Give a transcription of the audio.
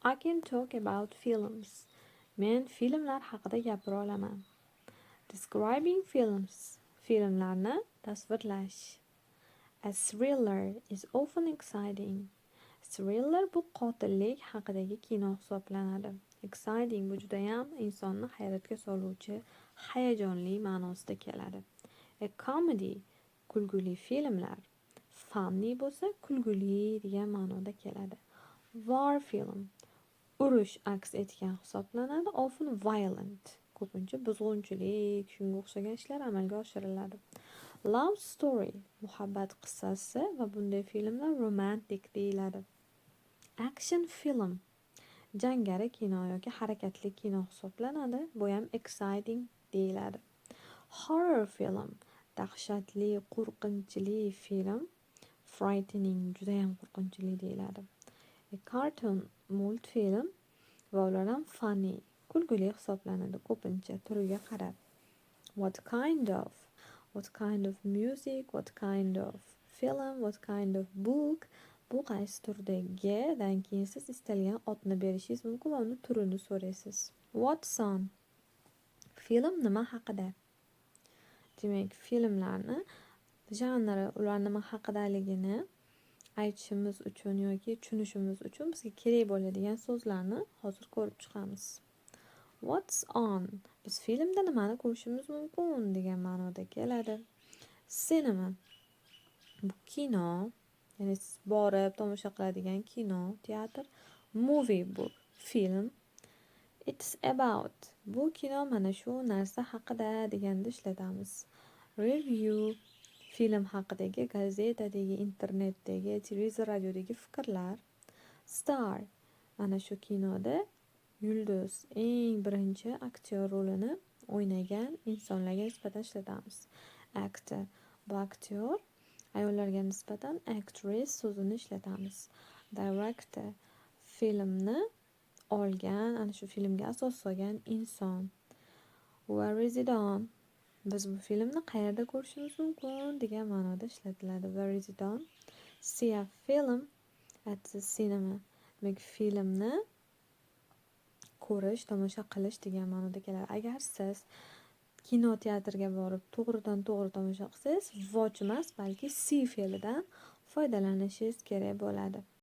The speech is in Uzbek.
I can talk about films. Men filmlar haqida gapira olaman. Describing films. Filmlarni tasvirlash. A thriller is often exciting. Thriller bu qotillik haqidagi kino hisoblanadi. Exciting bu judayam insonni hayratga soluvchi, hayajonli ma'nosida keladi. A comedy kulguli filmlar. Funny bo'lsa, kulguli degan ma'noda keladi. War film urush aks etgan hisoblanadi. Often violent. Ko'pincha buzg'unchilik, shunga o'xshagan ishlar amalga oshiriladi. Love story muhabbat qissasi va bunday filmlar romantic deyiladi. Action film jangari kino yoki harakatli kino hisoblanadi. Bu ham exciting deyiladi. Horror film dahshatli, qo'rqinchli film. Frightening judayam qo'rqinchli deyiladi. A cartoon multfilm va ular ham funny, kulgili hisoblanadi ko'pincha turiga qarab. What kind of? What kind of music? What kind of film? What kind of book? Bu qaysi turdagi, keyin siz istalgan otni berishingiz mumkin va uni turini so'raysiz. What's on? Film nima haqida? Demak, filmlarni janri, ular nima haqidaligini aytishimiz uchun yoki tushunishimiz uchun bizga kerak bo'ladigan so'zlarni hozir ko'rib chiqamiz. What's on? Biz filmda nimani ko'rishimiz mumkin degan ma'noda keladi. Cinema. Bu kino, ya'ni siz borib tomosha qiladigan kino, teatr. Movie bu film. It's about. Bu kino mana shu narsa haqida deganda ishlatamiz. Review film haqidagi gazetadagi, internetdagi, televizor, radiodagi fikrlar. Star mana shu kinoda yulduz, eng birinchi aktyor rolini o'ynagan insonlarga nisbatan ishlatamiz. Actor bu aktyor, ayollarga nisbatan actress so'zini ishlatamiz. Director filmni olgan, ana shu filmga asos solgan inson. Where is it on? Biz bu filmni qayerda ko'rishimiz mumkin degan ma'noda ishlatiladi. Where is it on? See a film at the cinema. Demak, filmni ko'rish, tomosha qilish degan ma'noda keladi. Agar siz kino teatrga borib to'g'ridan to'g'ri tomosha qilsangiz, watch emas, balki see fe'lidan foydalanishingiz kerak bo'ladi.